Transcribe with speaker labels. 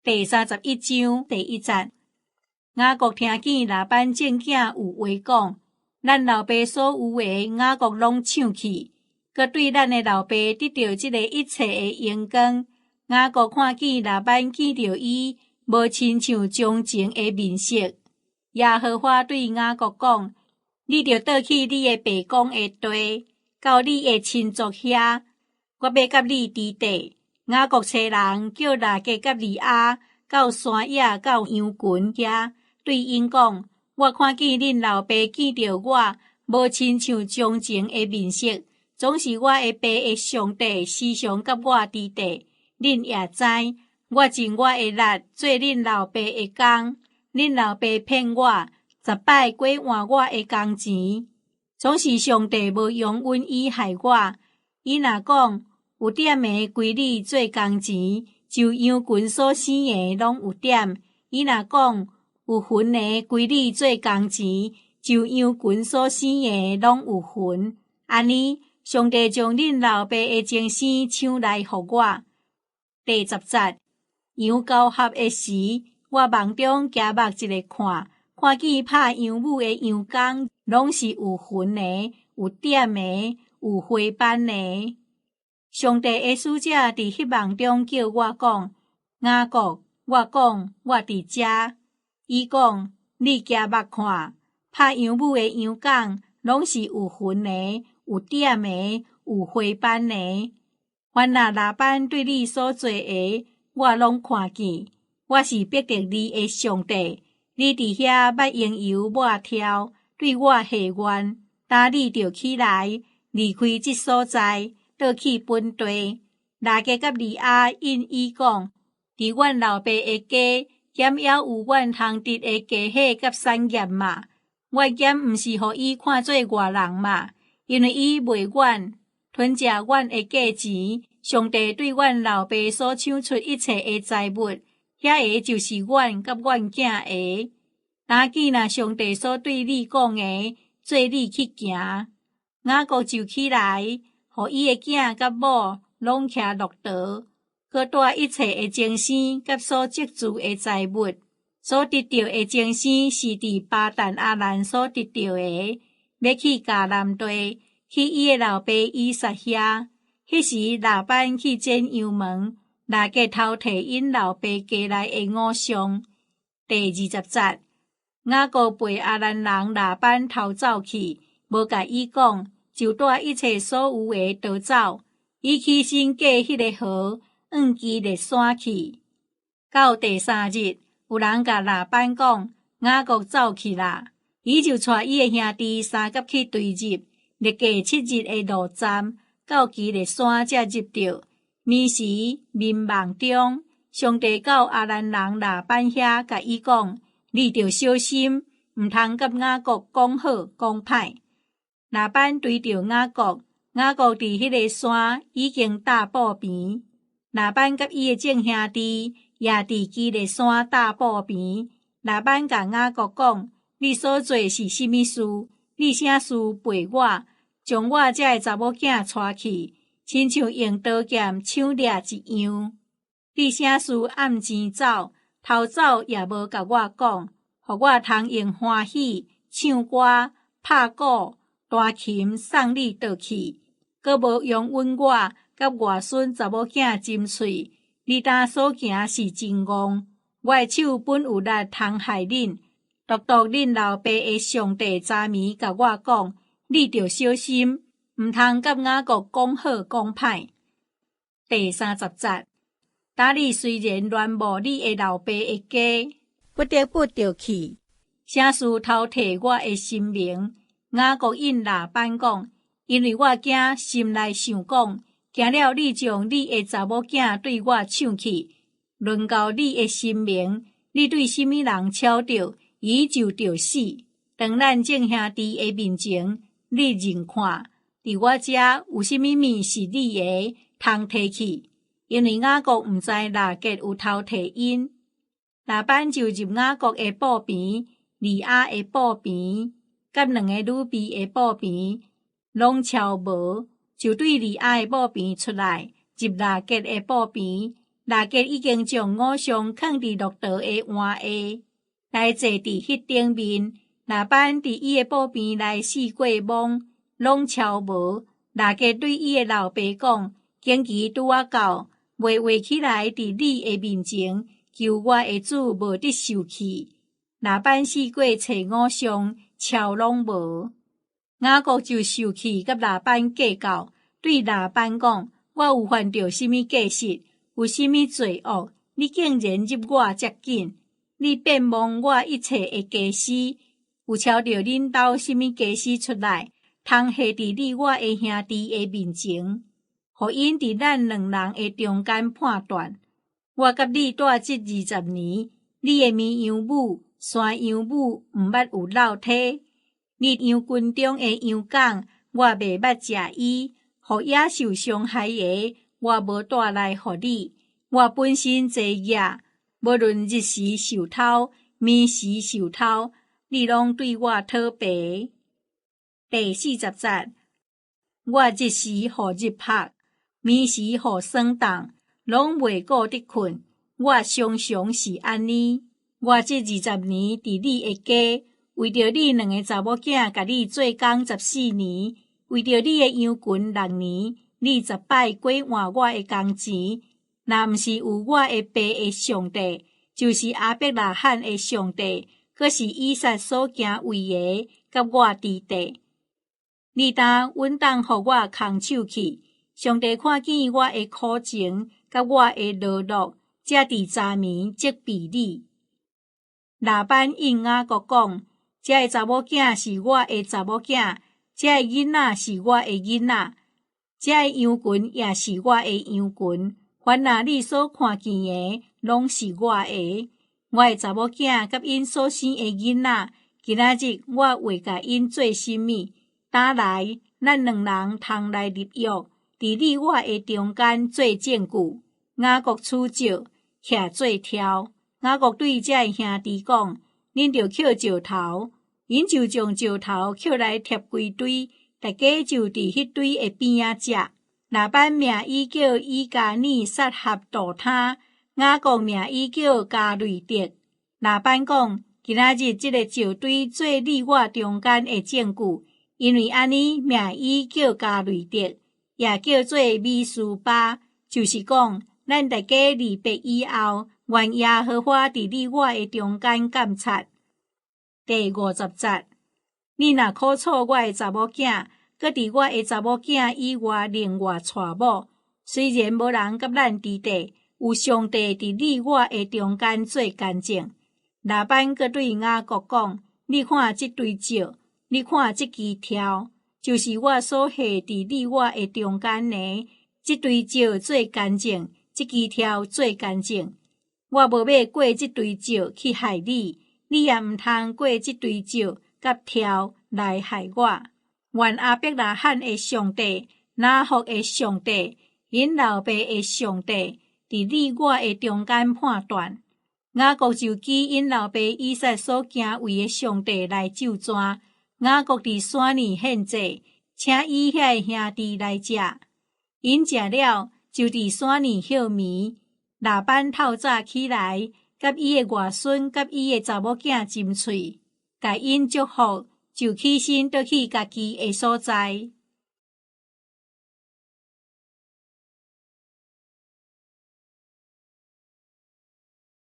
Speaker 1: 第31章第1節，雅各聽見拉班眾囝有話講，咱老爸所有的，雅各攏搶去，閣對咱的老爸得著這个一切的榮光。雅各看見拉班見著伊，無親像從前的面色。耶和華對雅各講：你著倒去你的爸公的地，到你的親族遐，我欲佮你佇底。雅各差人叫拉結佮利亞到山野到羊群遐，對𪜶講：我看見恁老爸見著我，無親像從前的面色，總是我的爸的上帝時常佮我佇底。恁也知，我盡我的力做恁老爸的工，恁老爸騙我，10擺過換我的工錢。總是上帝無容允伊害我。伊若講有點的歸你做工錢，就羊群所生的攏有點；伊若講有痕的歸你做工錢，就羊群所生的攏有痕。按呢，上帝將恁老爸的終生搶來予我。第10節，羊交合的時，我夢中舉目一个看，看見拍羊母的羊公攏是有痕的、有點的、有花斑的。上帝的使者佇彼夢中叫我講：雅各，我講，我佇遮。伊講：你舉目看，拍羊母的羊公攏是有痕的、有點的、有花斑的。凡若拉班對你所做的，我攏看見。我是伯特利的上帝，你佇遐捌用油抹柱，對我下願。今你著起來，離開這所在，倒去本地。拉結佮利亞應伊講：佇阮老爸的家，敢猶有阮通得的家伙佮產業嗎？阮敢毋是予伊看做外人嗎？因為伊賣阮，吞食阮的價錢。上帝對阮老爸所搶出一切的財物，遐个就是阮佮阮囝的。今見若上帝所對你講的，做你去行。雅各就起來，予伊的囝佮某攏騎駱駝，閣帶一切的終生佮所積聚的財物。所得著的終生是佇巴旦亞蘭所得著的，欲去迦南地，去伊的老爸以撒遐。彼時拉班去剪羊毛，拉結偷提𪜶老爸家內的五相。第20節，雅各背亞蘭人拉班逃走去，無共伊講，就帶一切所有的逃走。伊起身過彼个河，往基列山去。到第三日，有人共拉班講，雅各走去啦。伊就帶伊的兄弟三甲去追入，歷過7日的路程，到基列山才入著。暝時眠夢中，上帝到亞蘭人拉班遐，共伊講：你著小心，毋通佮雅各講好講歹。拉班追著雅各，雅各佇彼个山已經搭布棚。拉班佮伊的眾兄弟也佇基列山搭布棚。拉班共雅各講：你所做是啥物事？你啥事背我，將我這个查某囝帶去，親像用刀劍搶掠一樣？你啥事暗錢走，偷走也無共我講，予我通用歡喜唱歌、拍鼓、彈琴送你倒去，閣無容允我佮外孫查某囝斟喙。你今所行是真戇，我的手本有力通害恁，獨獨恁老爸的上帝昨暝共我講，你著小心，毋通佮雅各講好講歹。第30節，今你雖然戀慕你的老爸的家，不得不著去。啥事偷提我的生命？雅各應拉班講：因為我驚心內想講，驚了你將你的查某囝對我搶去，論到你的生命，你對啥物人巧著，伊就著死。當咱眾兄弟的面前，你認看，佇我遮有啥物物是你的，通提去。因為雅各毋知拉結有偷提𪜶。拉班就入雅各的布棚、利亞的布棚，佮兩个女婢的布棚，攏超無，就對利亞的布棚出來，入拉結的布棚。拉結已經將五箱囥佇駱駝的鞍下，來坐佇彼頂面。拉班佇伊的寶邊來四過摸，攏撨無。拉結對伊的老爸講：經期拄仔到，袂話起來佇你的面前，求我的主無得受氣。拉班四過揣五箱，撨攏無。雅各就受氣，佮拉班計較，對拉班講：我有犯著啥物過失，有啥物罪惡？你竟然入我遮緊？你遍摸我一切的家私，有撨著恁兜啥物家私出來，通下佇你我的兄弟的面前，予𪜶佇咱兩人的中間判斷。我佮你蹛這20年，你的綿羊母、山羊母毋捌有落胎。你羊群中的羊犅，我袂捌食伊；予野獸傷害的，我無帶來予你。我本身濟額，無論日時受偷，暝時受偷，你攏對我討白。第40節，我日時予日曝，暝時予霜凍，攏袂顧得睏。我常常是按呢。我這20年佇你的家，為著你兩个查某囝，共你做工14年；為著你的羊群6年，你10擺過換我的工錢。若毋是有我的爸的上帝，就是亞伯拉罕的上帝，閣是以撒所敬畏的，佮我佇底。你當穩當予我空手去。上帝看見我的苦情，佮我的勞碌，才佇昨暝責備你。拉班應雅各講：這个查某囝是我的查某囝，這个囡仔是我的囡仔，這个羊群也是我的羊群。凡若你所看見的，攏是我的。我的查某囝佮𪜶所生的囡仔，今仔日我會共𪜶做啥物？轉來，咱兩人通來立約，佇你我的中間做證據。雅各取石，徛做柱。雅各對這个兄弟講：恁著抾石頭。𪜶就將石頭抾來疊規堆，大家就佇彼堆的邊仔食。拉班命伊叫伊迦耳撒合杜他，雅各命伊叫迦累得。拉班講：今仔日這个石堆做你我中間的證據，因為按呢命伊叫迦累得，也叫做米斯巴，就是講咱大家離別以後，願耶和華佇你我的中間監察。第50節，你若苦楚我的查某囝，閣佇我的查某囝以外另外娶某，雖然無人佮咱佇底，有上帝佇你我的中間做見證。拉班閣對雅各講：你看這堆石，你看這支柱，就是我所下佇你我的中間的。這堆石做見證，這支柱做見證。我無欲過這堆石去害你，你也毋通過這堆石佮柱來害我。願亞伯拉罕的上帝、拿鶴的上帝、𪜶老爸的上帝，佇你我的中間判斷。雅各就舉𪜶老爸以撒所敬畏的上帝來咒詛。雅各佇山裡獻祭，請伊遐个兄弟來食。𪜶食了，就佇山裡歇暝。拉班透早起來，佮伊的外孫佮伊的查某囝斟喙，共𪜶祝福，就起身倒去家己的所在。